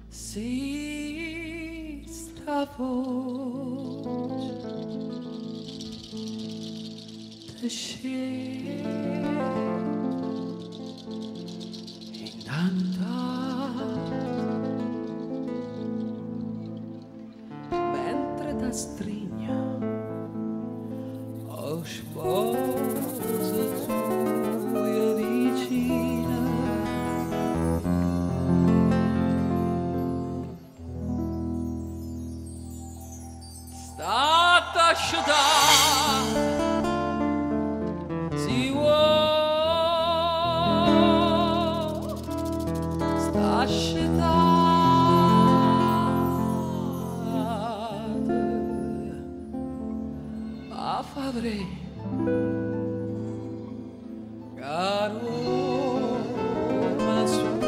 Si sta voce te scende in mentre da strigna o sposo tuo vicina. Stata si vuoi, sta scetata a favore caro ma suona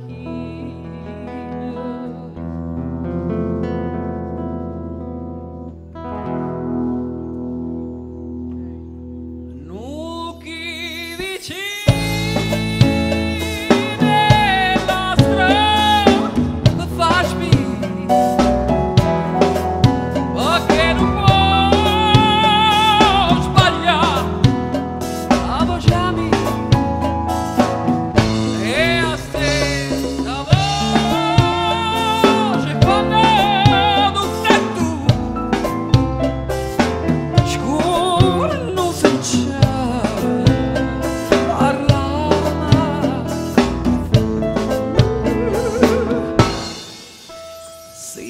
chi.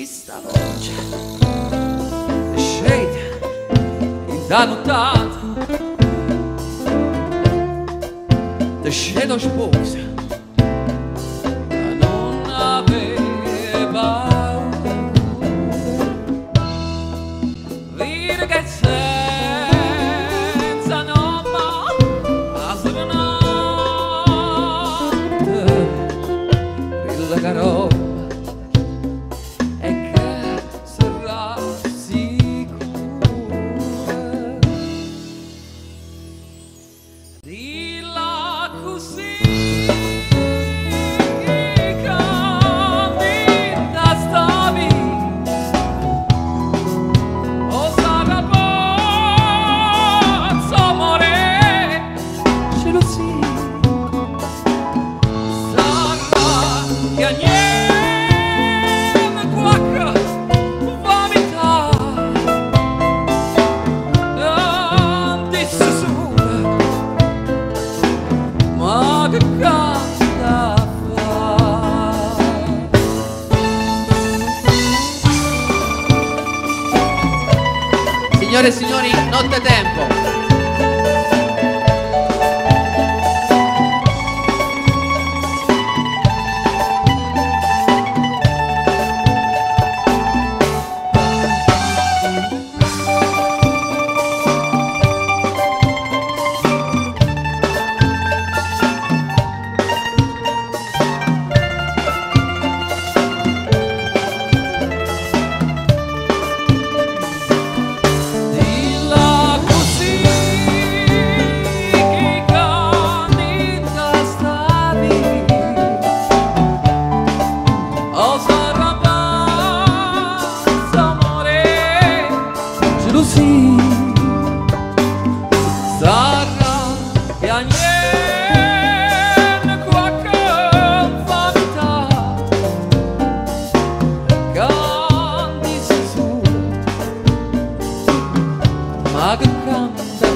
Sta voce scende da nottata, te scendo sposa, non aveva dire che senza nome a serenata il caro. Di là così che candida stavi, o sarà pazzo amore, gelosia, sarà che niente quacca vanità, anti su. Signore e signori, nottetempo. Sarà piagnendo qualche infamità, canti su, ma che canta.